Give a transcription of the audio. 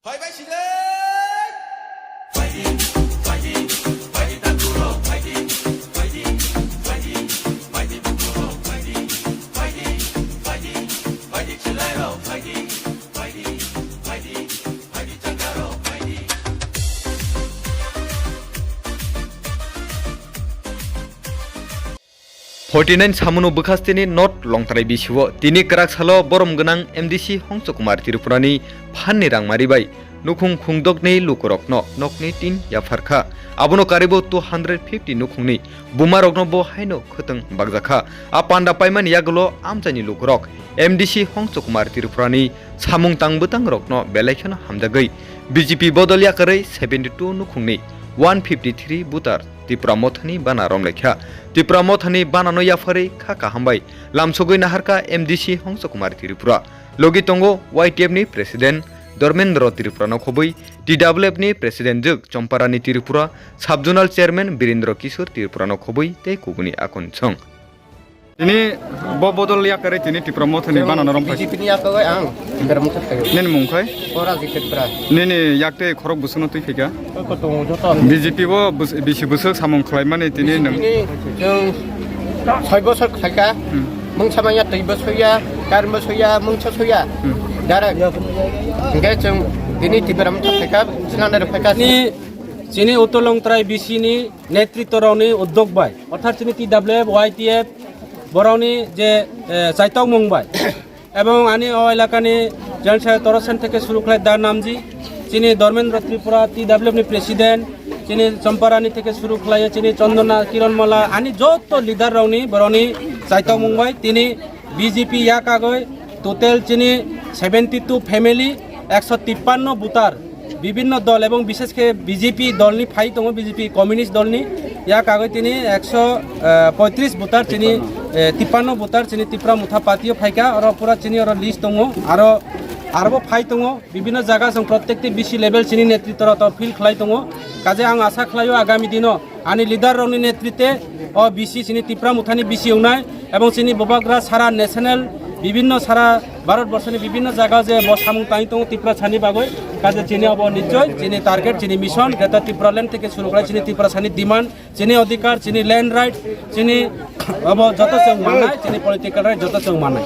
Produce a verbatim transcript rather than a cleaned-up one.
Phaibai sile! Forty nine samuno bwkhasteni North Longtrai bisio tini kwrak salo borom gwnang M D C Hongso Kumar Tripurani phanni rangmari bai nukhung khungdokni lukurokno nokni tin yapharkha. Abono karibo two hundred fifty nukhungni bumarokno bo haino khwtwng bakjakha. A panda paimani yagulo amchaini lukurok M D C Hongso Kumar Tripurani samung tang bwtangrokno belai kheno hamjagwi B J P bodol yakarwi seventy two nukhungni one fifty three voter Tipra Mothani bana romlaikha. Tipra Mothani banano yapharwi kha kaham bai lamsogwi naharkha M D C Hongso Kumar Tripura. Logi tongo Y T F ni President Dormendro Tripurano khobwi, T W F ni President jwk Chomparani Tripura, Sub Zonal Chairman Birindro Kishore Tripurano khobwi tei kubuni akon song. Tini bo bodol yakarwi tini Tipra Mothani banano romphai. B J P ni yakarwi ang Tipra Motha phaio. Nini mung khai? Ora Jitendra. Nini yaktwi khorok busukno twi phaikha? Oi, ko tongo joto. B J P bo bus-, bisi busuk samung khlaimani tini nwng. B J P ni chwng soi bosor khlaikha. Hmm. Mungsa manya twi bo soya, kar bo soya, mungsa soya. Hmm. Direct. Hingke chwng tini Tipra Motha phaikha, sinandar phaikha. Ni chini Uttor Longtrai B C ni netritworokni uddog bai, orthat chini T W F, Y T F, borokni je, eh, chaitokmung bai, ebong ani o elakani General Secretary Torosen theke suru khlai Da Namji, chini Dharmendra Tripura, T W F ni President, chini Chomparani theke suru khlai, chini Chandana, Kiran Mala, ani joto leader rokni borokni chaitokmung bai tini B J P yakagwi total chini seventy two family, ekso tippanno voter, bibinno dol ebong bishesh khe B J P dolni phai tongo, B J P communist dolni, yakagwi tini ekso poitris voter chini, eh, tippanno voter chini Tipra Motha party o phaikha, oro pura chini oro list tongo, aro, arobo phai tongo, bibinno jaga chwng prottekti B C level chini netritworok to field khlai tongo, kaje ang asa khlaio agami dino ani leader rokni netrite o B C chini Tipra Mothani B C wngnai ebong chini bubagra sara national bibinno sara Bharat borshoni bibinno jaga je bo samung tangwi tongo Tiprasani bagwi, kaje chini obo nichoi chini target, chini mission, Greater Tipraland theke suru khlai chini Tiprasani demand, chini odhikar, chini land right, chini obo joto chwng mannai, chini political right joto chwng mannai.